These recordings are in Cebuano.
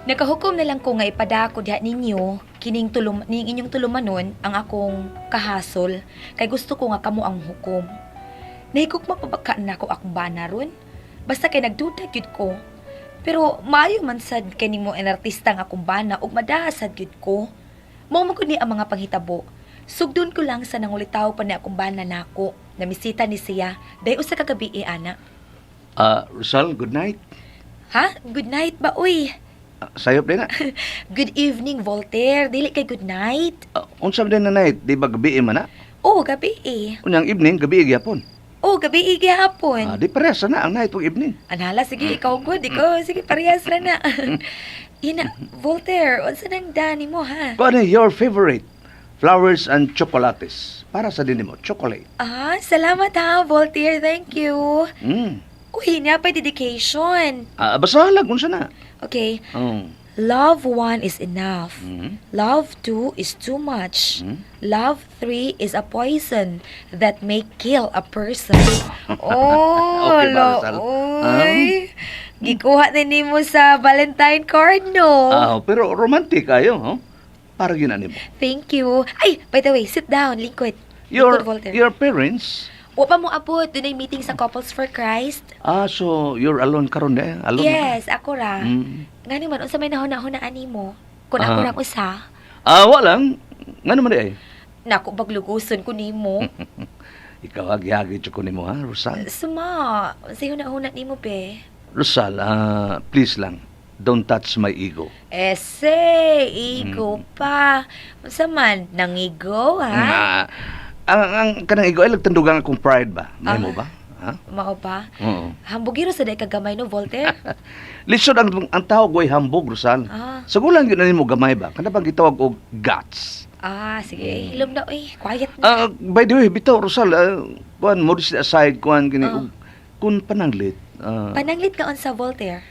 Nakahukom na lang ko nga ipadako diha ninyo kining tulum ning inyong tulumanon ang akong kahasol kay gusto ko nga kamo ang hukom. Nahigugma pa ba ka nako akong bana ron? Basta kay nagduda gyud ko. Pero maayo man sad kay nimo artista nga akong bana ug madaha sad gyud ko. Mao man gud ni ang mga panghitabo. Sugdon ko lang sa nangulitaw pa ni akong bana nako. Namisita ni siya day usa ka gabi eh, ana. Ah, Rosal, good night. Ha? Good night ba uy? Ah, sayop din na. Good evening, Voltaire. Dili kay good night. Ah, unsa man din na night, di ba gabi man na? Oh, gabi eh. Unyang evening, gabi gyapon. Oh, gabi eh, gihapon. Ah, di parehas na ang night ug evening. Anhala, sige, ikaw good. Ikaw, sige, parehas ra na. Ina, Voltaire, unsa nang dani mo, ha? Kuan your favorite flowers and chocolates. Para sa din mo, chocolate. Ah, salamat ha, Voltaire. Thank you. Uy, niya pa dedication. Ah, basta lang unsa na. Okay. Oh. Love one is enough. Love two is too much. Love three is a poison that may kill a person. Oh, Okay ba, Rosal? uy. Gikuha na nimo sa Valentine card, no? Ah, pero romantic ayo, oh. Para gyud ani mo. Thank you. Ay, by the way, sit down, lingkod. Your Lingkod, Voltaire. your parents? Wa pa mo abot, dunay meeting sa Couples for Christ. Ah, so you're alone karon eh? Alone na ka? Yes, ako ra. Ngani man, unsa may nahuna-hunaan nimo? Kung ako Ah. rang usa, Ah, wa lang. Ngano man di ay? Naku, bagluguson ko nimo. Ikaw agi-agi jud ko nimo ha, Rosal. Suma, unsay huna-huna nimo be? Rosal, ah, please lang. Don't touch my ego. Ese, ego pa. Unsa man, nangigo ha? Ah, ang kanang ego ay lagtandugang akong pride ba? May mo Ah. ba? Ha? Mao ba? Oo. Hambugiro sa day kagamay no, Voltaire? Lisod ang tawag way hambog, Rosal. Ah. Sa gulang yun na nimo gamay ba? Kana bang gitawag og guts? Ah, sige, hilom na oy, quiet na. Ah, by the way, bitaw Rosal, kuan mo aside kuan gini Ah. og kun pananglit. Ah, Pananglit ka unsa, Voltaire?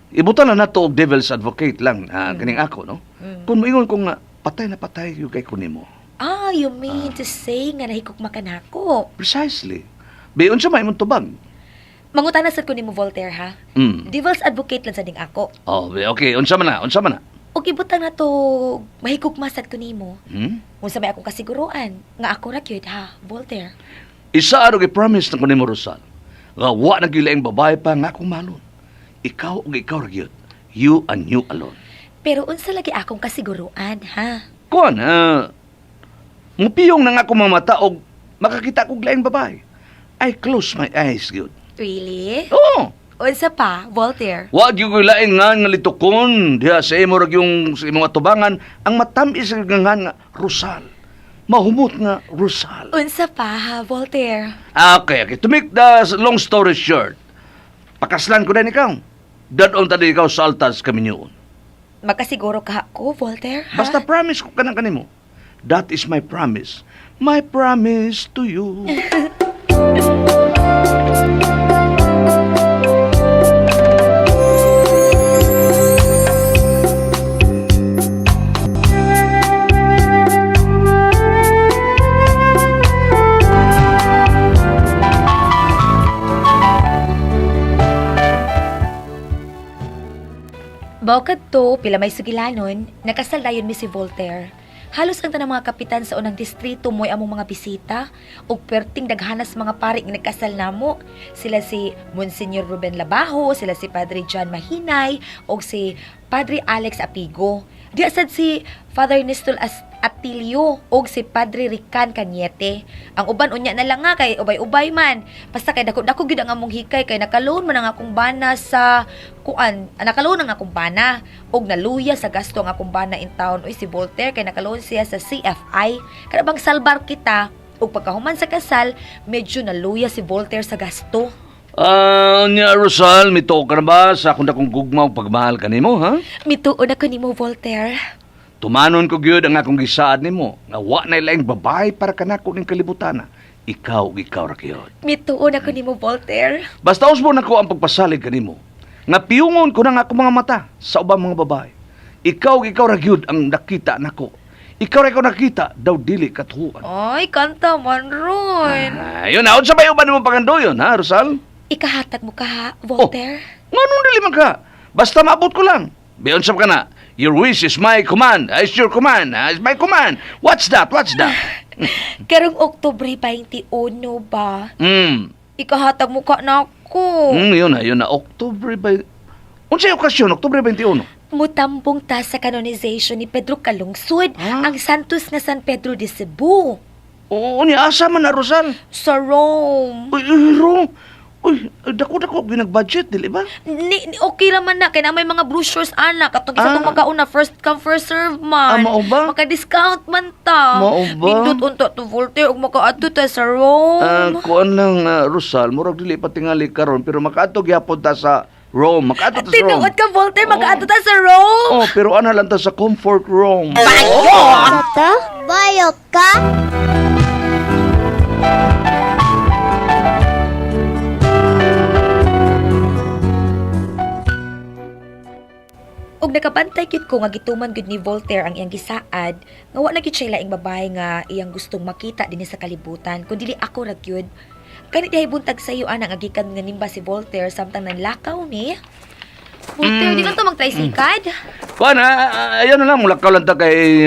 Ibutan na nato og devil's advocate lang kaning ako, no? Kung moingon ko nga patay na patay yung kay kunimo. Ah, you mean to say nga nahigugma ka nako. Precisely. Bi unsa may imong tubag? Mangutana sad ko nimo, Voltaire, ha? Devil's advocate lang sa ding ako. Oh, bi, okay, unsa man na? Unsa man na? Og ibutang na to, mahigugma sad ko nimo. Unsa may akong kasiguruan nga ako ra gyud ha, Voltaire? Isa araw gi-promise na ko nimo, Rosal. Nga wa na gyud laing babae pa nga akong mahalon. Ikaw ug ikaw ra gyud. You and you alone. Pero unsa lagi akong kasiguruan, ha? Kuan, mupiyong na nga akong mga mata og makakita kog laing babae. I close my eyes gyud. Really? Oo. Unsa pa, Voltaire? Wa gyud ko'y laing nga nga litukon diha sa imo ra yung sa imong atubangan ang matam-is nga ngan nga Rosal. Mahumot nga Rosal. Unsa pa, ha, Voltaire? Ah, okay. To make the long story short, pakaslan ko din ikaw. Dadon tadi ikaw sa altar sa kaminyoon. Makasiguro ka ako, Voltaire, ha? Basta promise ko kanang kanimo. That is my promise. My promise to you. Bukod to, pila may sugilanon, nakasal dayon mi si Voltaire. Halos ang tanang mga kapitan sa unang distrito mo'y among mga bisita, ug perting daghanas mga pari nga nagkasal namo. Sila si Monsignor Ruben Labajo, sila si Padre John Mahinay, ug si Padre Alex Apigo. Di sad si Father Nestor Atilio ug si Padre Rican Cañete. Ang uban unya na lang nga kay ubay-ubay man. Basta kay dako-dako gyud ang among hikay kay nakaloon man ang akong bana sa kuan, nakaloon ang akong bana og naluya sa gasto ang akong bana in town. Uy, si Voltaire kay nakaloon siya sa CFI. Kada bang salbar kita ug pagkahuman sa kasal, medyo naluya si Voltaire sa gasto. Ah, nya Rosal, mituo ka na ba sa akong dakong gugma ug pagmahal kanimo, ha? Mituon ako nimo, Voltaire. Tumanon ko gyud ang akong gisaad nimo nga wa na laing babae para kanako ning kalibutana. Ikaw ug ikaw ra gyud. Mituon ako nimo, Voltaire. Basta usbon nako ang pagpasalig kanimo. Nga piyungon ko na nga akong mga mata sa ubang mga babae. Ikaw ug ikaw ra gyud ang nakita nako. Ikaw ra ikaw nakita daw dili katuan. Ay, kanta man ron. Ayun na, unsa ba uban nimo pangandoyon, ha, Rosal? Ikahatag mo ka, ha, Voltaire? Nganong dili man ka? Basta maabot ko lang. Biyon sa ka na. Your wish is my command. Is your command. Is my command. What's that? What's that? Karong Oktubre 21 ba? Ikahatag mo ka na ako. Yun na, yun na. October by... Unsay okasyon? Oktubre 21. Mutambong ta sa canonization ni Pedro Calungsod, Ah. ang Santos nga San Pedro de Cebu, Oo, ni asa man na, Rosal. sa Rome. Uy, uy, Ro. Uy, dako-dako, ginag-budget, dili ba? Ni, okay raman na, kay na may mga brochures ana katong isa Ah. tong makauna first come first serve man. Ah, mao ba? Maka-discount man ta. Mao ba? Nindot unta to Voltaire ug makaadto ta sa Rome. Ah, kuan lang, Rosal, murag dili pa tingali karon pero makaadto gyapon ta sa Rome. Makaadto ta sa Rome. Tinuod ka Voltaire, makaadto ta sa Rome. Oh, pero ana lang ta sa comfort room. Tata, bayot ka? Ug nakabantay gyud ko nga gituman gyud ni Voltaire ang iyang gisaad nga wa na gyud siya laing babae nga iyang gustong makita dinhi sa kalibutan kun dili ako ra gyud. Kani dihay buntag sayo ana nga gikan nga nimba si Voltaire samtang nanlakaw mi. Voltaire, di ka to magtricycad? Kuan, ayun na lang, mulakaw lang ta kay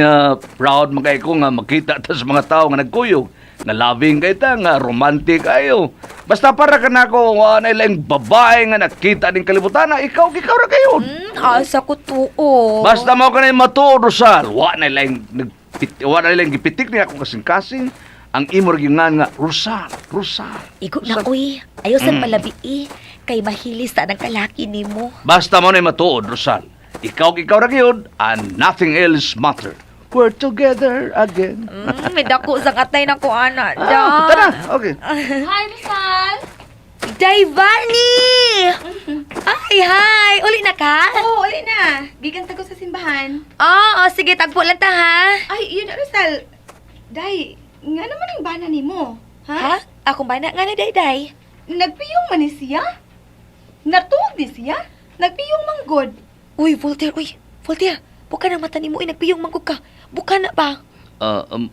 proud man kay ko nga makita ta sa mga tao nga nagkuyog. Nga loving kay ta, nga romantic ayo. Basta para ka nako, wa na laing babae nga nakita ning kalibutan, na ikaw ikaw ra kayo. Asa ko tuo. Basta mo ka na matuod, Rosal. Wa na laing wa na laing gipitik niya akong kasing-kasing. Ang imo ra gyud nga Rosal, Rosal. Igo na Rosal. uy. Ayaw sa palabi eh. Kay mahilis ta ng kalaki nimo. Basta mo na matuod, Rosal. Ikaw ikaw ra gyud and nothing else matter. We're together again. May dako sa katay na ko ana. Ah, tara. Okay. Hi, Rizal! Daivani! Ay, hi! Uli na ka? Oo, uli na. Gikan ko sa simbahan. Oo, oh, sige, tagpo lang ta ha. Ay, yun na, Rizal. Day, nga naman ang bana ni mo. Ha? Ha? Akong bana nga na, Day? Nagpiyong man ni siya? Natuog ni siya? Nagpiyong manggod. Uy, Voltaire, uy. Voltaire, buka na mata nimo, uy, nagpiyong manggod ka. Buka na ba?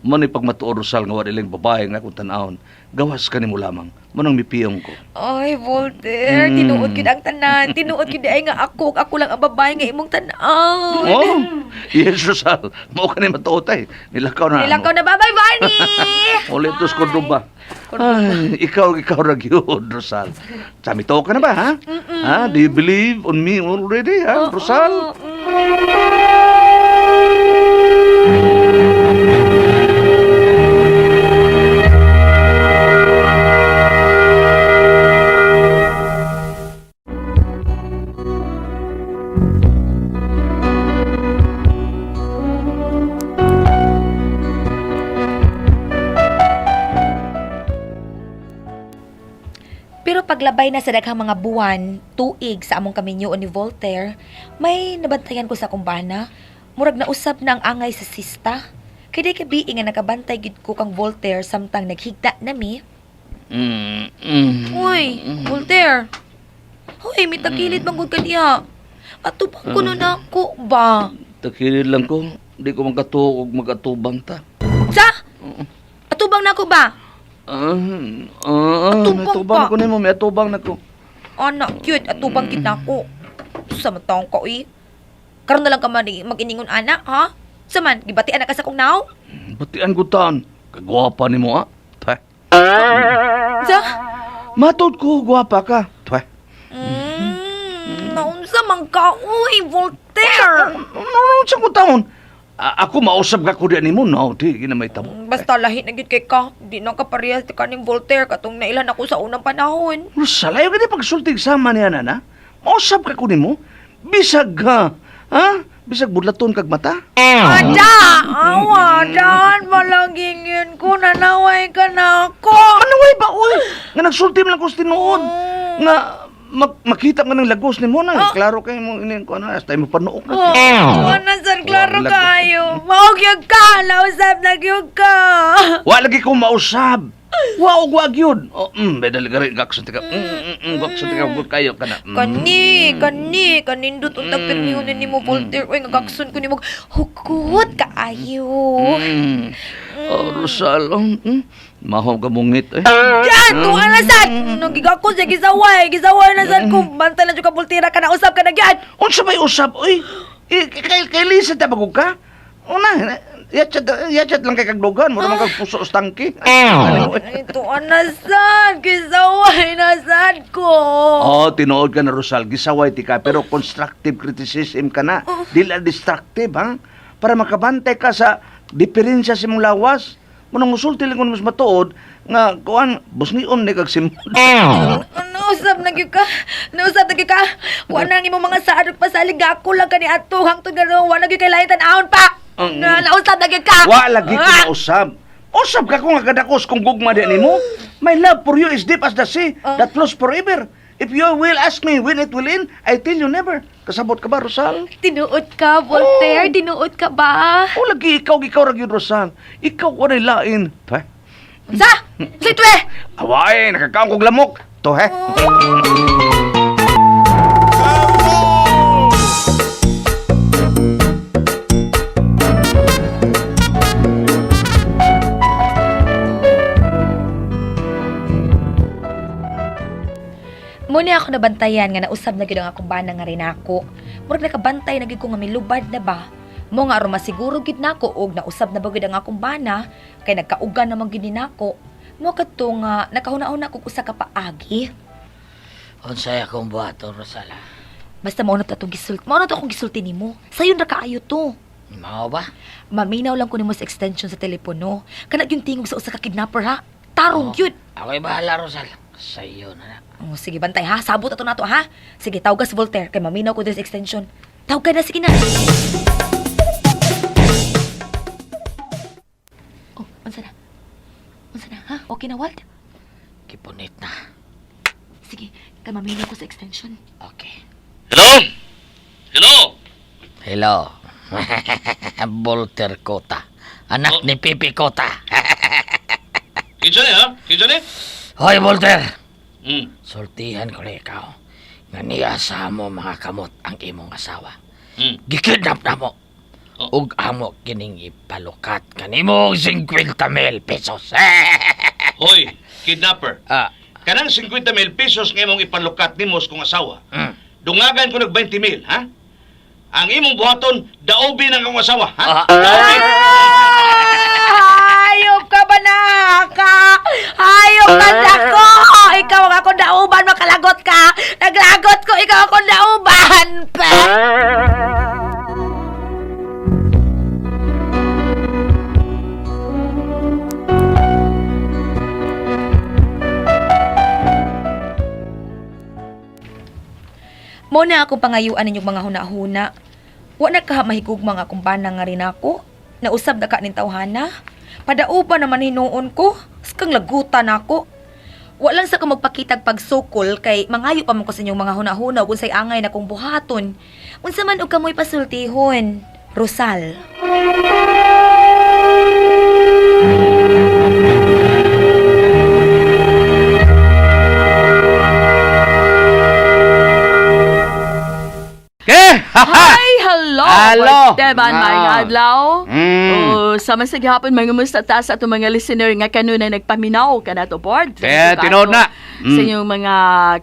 Mo ni pagmatuod, Rosal, nga wa ilang babae nga akong tan-awon. Gawas ka nimo lamang. Mo nang mipiyong ko. Ay, Voltaire, tinuod gyud ang tanan. Tinuod gyud ay nga ako, ug ako lang ang babae nga imong tan-aw. Oh, yes, Rosal. Mao ka ni matuod ay. Nilakaw na. Nilakaw na, bye-bye, Barney! Ulit tos Cordoba. Ay, ikaw, ikaw ra gyud, Rosal. Sami to ka na ba, ha? Ha? Do you believe on me already, ha, Rosal? Pero paglabay na sa daghang mga buwan, tuig sa among kaminyoon ni Voltaire, may nabantayan ko sa kumbana. Murag nausab na ang angay sa sista. Kay di kabii nga nakabantay gid ko kang Voltaire samtang naghigda nami. Uy, Voltaire. Uy, may tagilid bang gud ka diha. Atubang ko na nako ba? Takilid lang ko. Di ko magkatuo og magatubang ta. Sa? Atubang nako ba? Ah, ah, Atubang may atubang pa. ko nimo, may atubang na ko. Anak, cute. Atubang kita ko. Sa matawang ka, uy. Karon na lang ka man mag-iningon, anak, ha? Sa man, gibatian na ka sa kong naw? Batian ko taan. Kagwapa nimo ah. Twe. Sa? Matod ko, gwapa ka. Twe. Naunsa man ka, uy, Voltaire! No, no, sa ko taon. Ako mausab ka ko di nimo, no, di gina may tabo. Basta lahi na gyud kay ka. Di na ka parehas ti kaning Voltaire katong nailan ako sa unang panahon. Rosal, ayaw ka di pagsultig sama niya na, Mausab ka ko nimo. Bisag ha. Ha? Bisag budlaton kag mata. Ada! Awa, daan malagingin ko. Nanaway ka na ako. Manaway ba oy? Nga nagsulti man lang ko sa tinuod. Nga makita nga ng lagos nimo na. Klaro kay mo ini ko ano, hasta mo panuok na. Oh, na sir, klaro Wala. kayo. Maog yun ka, lausap na yun ka. Wa lagi ko mausab. Wa og wa gyud. Oh, bedal gari gakson tika. Gakson tika good kayo kana. Kani, kani, kanindot untag pirmihon ni mo Voltaire. Uy, nga gakson ko nimo. Hukot kaayo. Oh, Rosal, mahaw ka mungit eh. Yan, tuwa na sad. Nagigako siya gisaway, gisaway na sad ko. Bantay na jud ka Voltaire ka na usab ka na gyud. Unsa may usab oy? Eh, kay Lisa ta bagog ka? Una, yachat yachat lang kay kagdugan, mura man kag puso sa tangki. Ay, tuwa na sad, gisaway na sad ko. Oh, tinuod ka na Rosal, gisaway ti ka pero constructive criticism ka na. Dili destructive ha. Para makabantay ka sa diferensya sa imong lawas. Munang musulti lang kung mas matuod nga kuan busnion ni kag simod. Nausap na gyud ka. Nausap na gyud ka. Wa na ang imong mga saad ug pasalig ako lang kani ato hangtod karon wa na gyud kay lain tan-ahon pa. Na nausap na gyud ka. Wa lagi ko Ah! nausab. Usab ka kung kadakos kung gugma di nimo. My love for you is deep as the sea that flows forever. If you will ask me when it will end, I tell you never. Kasabot ka ba, Rosal? Tinuod ka, Voltaire. Tinuod ka ba? O lagi ikaw, ikaw ra gyud, Rosal. Ikaw ko na lain. Tuhe. Sa? Sa twe! Away, nakakaon kog lamok. Tuhe. Muna ako nabantayan nga nausab na gyud ang akong bana nga rin ako. Murag nakabantay na gyud ko nga milubad na ba. Mo nga aron masiguro gyud nako og nausab na ba gyud ang akong bana kay nagkaugan naman gyud ni nako. Mo kadto nga nakahuna-huna kog usa ka paagi. Unsay akong buhaton, Rosala? Basta mao na to atong gisulti. Mao na to akong gisulti nimo. Sayon ra kaayo to. Mao ba? Maminaw lang ko nimo sa extension sa telepono. Kana yung tingog sa usa ka kidnapper ha. Tarong Oh, gyud. Ako'y bahala, Rosal. Sayo na na. Oh, sige bantay ha. Sabot ato nato ha. Sige, tawag sa Voltaire kay maminaw ko diri sa extension. Tawag ka na sige na. Oh, unsa na? Unsa na ha? Okay na Walt? Kipunit na. Sige, kay maminaw ko sa extension. Okay. Hello? Hello? Hello. Volter Cota. Anak ni Pipi Cota. Kinsa ni ha? Kinsa ni? Hoy, Volter! Mm. Sultihan ko na ikaw. Nga niya sa mo mga kamot ang imong asawa. Mm. Gikidnap na mo. Oh. Ug amo kining ipalukat kanimo og 50 mil pesos. Hoy, kidnapper. Ah, Kanang 50 mil pesos nga imong ipalukat nimo sa kong asawa. mm. Dungagan ko nag 20 mil, ha? Ang imong buhaton, daobi ng akong asawa, ha? Ah. Daobi! Hayop ka ba na ka? Hayop ka sa ko! Ikaw ang akong dauban, makalagot ka! Naglagot ko, ikaw akong dauban! Pa! Mo na akong pangayuan ninyong mga huna-huna. Wa na ka mahigugma nga akong bana nga rin ako. Nausab na ka ning tawhana. Padauba naman hinuon ko. Skang lagutan ako. Wa lang sa ko magpakitag pagsukol kay mangayo pa man ko sa inyong mga huna-huna ug unsay angay na kong buhaton. Unsa man og kamoy pasultihon. Rosal. Ke? Hi! Hello! Hello! Teban, Ah. maayong adlaw. Mm. Oh, sama sa gihapon, mga musta ta sa atong mga listener nga kanunay nagpaminaw ka na to, board. Eh, tinuod na. Mm. Sa inyong mga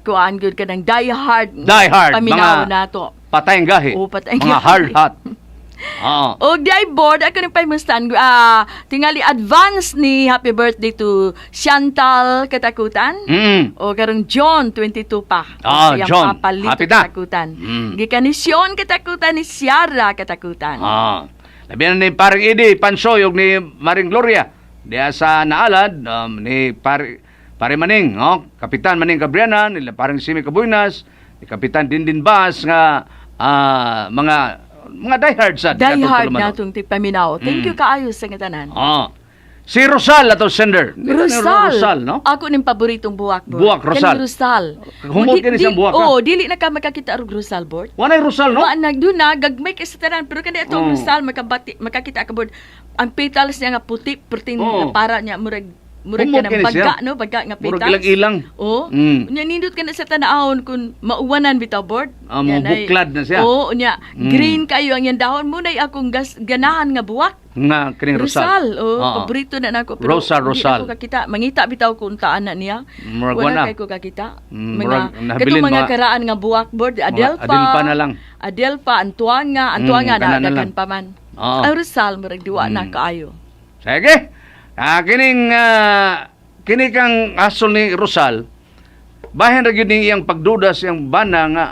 kuan good ka ng die hard. Die hard, Paminaw mga- na to. Patay ang gahi. Oo, patay ang Mga gahi. hard hat. Oo. Og di ay board, ako ning pahimustan, tingali advance ni happy birthday to Chantal Katakutan. O karong John 22 pa. Ah, O, siyang John. Papa Lito Happy na. Katakutan. Mm. Gikan ni Sean Katakutan ni Ciara Katakutan. Ah. Labi na ni Paring Idi Pansoy ug ni Maring Gloria. Diya sa Naalad ni Pare Pare Maning, oh, Kapitan Maning Cabriana, ni Paring Simi Cabuynas, ni Kapitan Dindin Bas nga mga mga diehard sa Die hard na itong tigpaminaw. Thank you kaayo sa nga tanan. Ah. Si Rosal ato sender. Rosal. Rosal, no? Ako ning paboritong buwak, board. Buwak, Rosal. Kaning Rosal. Humot kini siyang buwak, ha? Oo, dili na ka makakita og Rosal, board. Wanay Rosal, no? Wa nagduna na gagmay kay sa tanan pero kani atong Oo. Rosal makabati makakita ka board. Ang petals niya nga puti, perting Oo. para niya murag Murag Humot ka ng kini siya. baga, no? Baga nga Murag pitas. ilang-ilang. Oo. Unya nindot ka na sa tanahon kung mauwanan bitaw board. Ah, mo Yan ay- buklad na siya. Oo, unya. Green kayo ang iyang dahon. Muna'y akong gas, ganahan nga buwak. Nga kining Rosal. Oo, Oo. paborito na nako. Pero Rosa, di Rosal. na ko kakita. Mangita bitaw kung taan na niya. Murag Wala wala. kay ko kakita. Mm, Mga, murag nabilin katong mga mga- karaan nga buwak board. Adelpa. Adelpa na lang. Adelpa, Antuanga. Antuanga Kana na, na lang. daghan pa man. Oo. Ay, Rosal, murag diwa na kaayo. Sige. Kining kini kang asol ni Rosal. Bahin ra gyud ni iyang pagduda sa iyang bana nga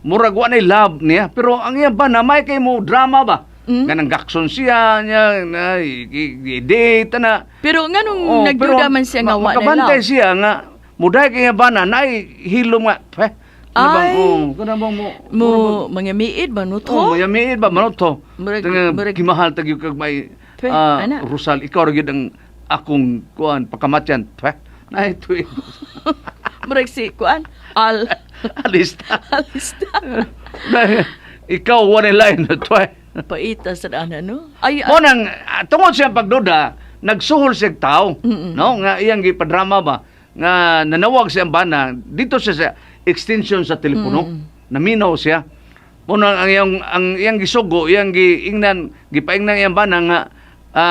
murag wa nay love niya pero ang iyang bana may kay mo drama ba. Nga nang gakson siya niya na i-date na. Pero nganong Oh, nagduda pero man siya nga wa na makabantay love. siya nga muday kay iyang bana naay hilom nga. Peh, kana bang, Ay. oh, kana bang mo Mo mga miid ba no to? Oh, mayamiid ba manoto? Murag- Tanga, murag- gimahal tag kag may Peh, ana. Rosal, ikaw ra gyud ang akong kuan pakamatyan. Peh, na ito. Murag si kuan al Alista. alista. Na, ikaw wala line na to. Paita sa ana no. Ay, Mo nang tungod siya pagduda, nagsuhol siya tao, no? Nga iyang gipadrama ba nga nanawag siya ang bana dito siya sa extension sa telepono. Naminaw siya. Mo nang ang iyang gisugo, iyang giingnan, gipaingnan iyang bana nga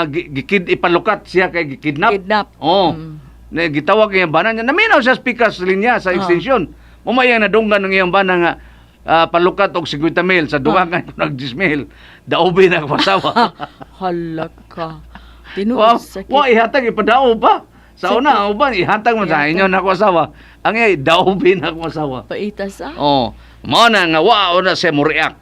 gikid ipalukat siya kay gikidnap. Kidnap. Oo. Na gitawag iyang bana niya. Naminaw siya speaker sa linya sa extension. Mo may iyang nadunggan ng iyang bana nga palukat og 50 mil sa dugangan ko nag 10 mil. Daubi na ako asawa. Hala ka. Tinuod Wa sakit. wa ihatag ipadao pa. Sa una, uban ihatag mo sa inyo na ako asawa. Ang iya daubi na ako asawa. Paita sa. Oh, mao na nga wa na siya mo react.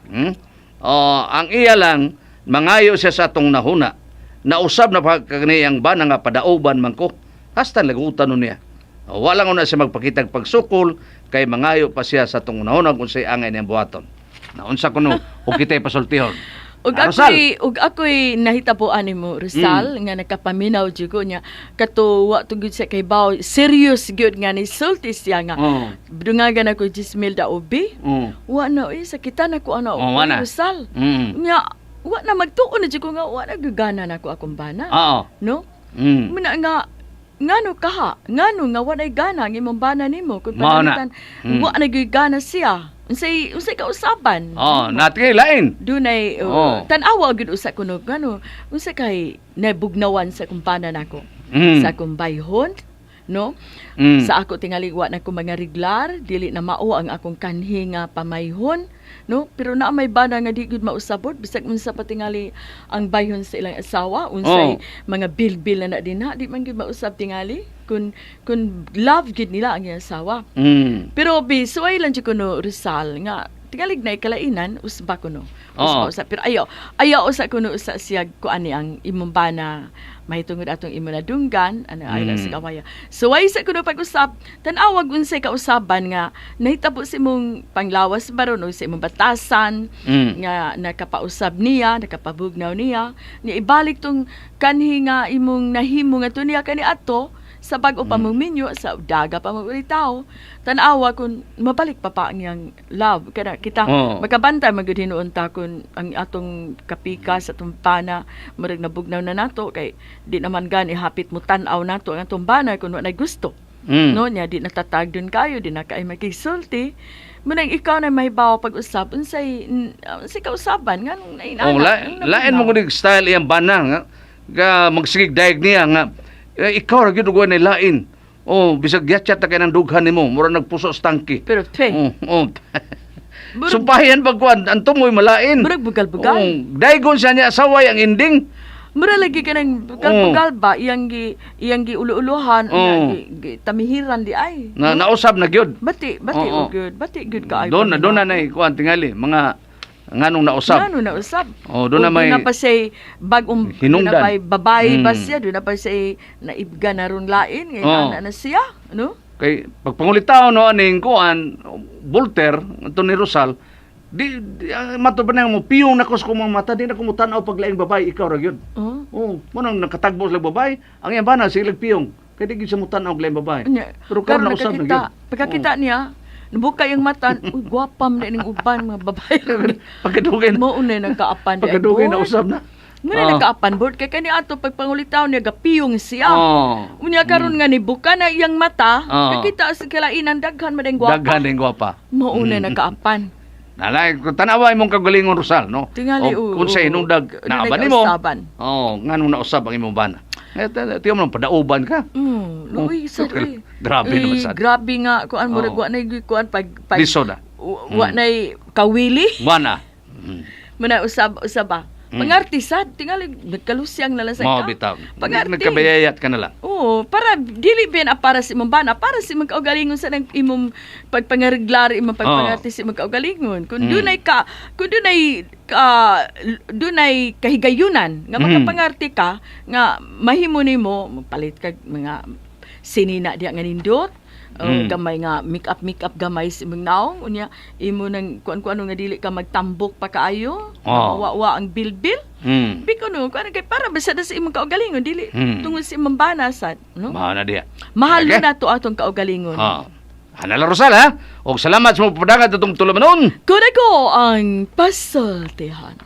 Oh, ang iya lang mangayo siya sa atong nahuna. Nausab na pa kaniyang bana nga padauban man ko. Hasta lagutan nun niya. Oh, wala una siya magpakitag pagsukol kay mangayo pa siya sa atong nahuna kung say angay niyang buhaton. Naunsa kuno og kita'y pasultihon. Ug Rosal. ako'y nahitabuan nimo Rizal nga nakapaminaw jud ko niya kato wa to gyud siya kay baw serious gyud nga ni sulti siya nga. Dungagan ako 10,000 da ubi. Wa na oy sakitan ako ana Oh, wa na. Rizal. Nya wa na magtuon na jud ko nga wa na gagana na ako akong bana. Oo. No? Mm. Muna nga ngano kaha ngano nga wa nay gana ang imong bana nimo kung Mao na. pananglitan wa na gyud gana siya unsay unsay kausaban? Oh, natingay lain. Dunay tan-awa gyud usa kuno ngano unsa kay nabugnawan sa akong bana nako sa akong bayhon, no? Sa ako tingali wa na ko mga reglar, dili na mao ang akong kanhi nga pamayhon, no? Pero naa may bana nga di gyud mausabot bisag unsa pa tingali ang bayhon sa ilang asawa, unsay mga bilbil na na dinha, di man gyud mausab tingali kun love gyud nila ang iyang asawa. Pero bi suway lang jud kuno Rizal nga tingalig na ikalainan usba kuno. Usba usa pero ayo ayaw usa kuno usa siya kuan ni ang imong bana mahitungod atong imo nadunggan ano ay lang sa kawaya. Suway sa kuno pag-usab tan-awag unsay kausaban nga nahitabo sa imong panglawas baron o sa imong batasan nga nakapausab niya, nakapabugnaw niya, ni ibalik tong kanhi nga imong nahimo nga to niya kani ato sa bag-o pa mong minyo, sa daga pa mong ulitaw, tan-awa kung mabalik pa pa ang iyang love. Kana kita makabantay man gyud hinuon ta kung ang atong kapika sa atong pana murag nabugnaw na nato kay di naman gani hapit mo tan-aw nato ang atong bana kung wa gusto. No niya di natatag dun kayo, di na kay makisulti. Munang ikaw na may bawa pag-usab unsay unsay kausaban nga nung nainana. Oh, lain mo kunig style iyang bana nga ga magsigig daig niya nga ikaw ra gyud og walay lain. Oh, bisag yatchat ta kay nang dughan nimo, mura nagpuso sa tangki. Pero pe, Oh. Sumpayan pagkuan, ang tumoy malain. Murag bugal-bugal. Oh, daigon siya niya asaway ang ending. Mura lagi ka ng bugal-bugal ba iyang gi ulo-ulohan, iyang gi tamihiran di ay. Na nausab na gyud. Bati, bati Oo. og good, bati good kaayo. Doon na nay kuan tingali mga nganong nausab. Ngano na usab? Oh, doon na Ug may doon na pa siya'y bagong hinungdan. Doon na pa'y babae ba siya, doon na pa siya'y naibga na ron lain, ngayon ana na siya, no? Kay pagpangulitaw no aning kuan Voltaire ato ni Rosal di mato ba nang mo piyong nako sa kumang mata di na ko mutan-aw pag laing babae ikaw ra gyud. Oh. Oh, mo nang nakatagbo sa babae, ang iyang bana sige piyong. Kay di gyud siya mutan-aw og laing babae. Nya, Pero karon nausab na gyud. Pagkakita niya, nabuka yung mata, uy, gwapa man na ining uban mga babae. Pagkadugay na Mao na nagkaapan di ay pagkadugay na boy. usab na. Muna nakaapan board kay kani ato pagpangulitaw niya gapiyong siya. Unya karon nga nibuka na iyang mata, nakita sa kalainan daghan man ang gwapa. Daghan din gwapa. Mauna nakaapan. Nalay, kung tanawa imong kagalingon, Rosal, no? Tingali, O, oo, kung sa oo. hinungdag, Dunay naaba nimo. kausaban. Oo, nganong nausab ang imong bana? Eh, tiyo mo nang padauban ka. Luoy sad uy. Grabe Uy, naman sad. Grabe nga kuan murag wa nay kuan pag Lisod ah. Wa nay kawili. Wana. Muna usab usab ba. Pangarti sad tingali nagkalusyang na lang sa Mao ka. bitaw. Pangarti. Nagkabayayat ka na lang. Oo, para dili ben para sa imong bana, para sa imong kaugalingon sa nang imong pagpangariglar, imong pagpangarti sa imong kaugalingon. Kung dunay dunay kahigayunan nga makapangarti ka nga mahimo nimo palit kag mga sinina diha nga nindot, gamay nga make up make up gamay sa imong naong unya imo nang kuan-kuan nga dili ka magtambok pa kaayo, wa ang bilbil. Biko no, kuan kay para basta na sa imong kaugalingon dili tungod sa imong bana sad, no? Mao na diha. Mahal na to atong kaugalingon. Ha. Ana la, Rosal, ha. Og salamat sa mga padangat atong tulumanon. Kuna ko ang pasultihan.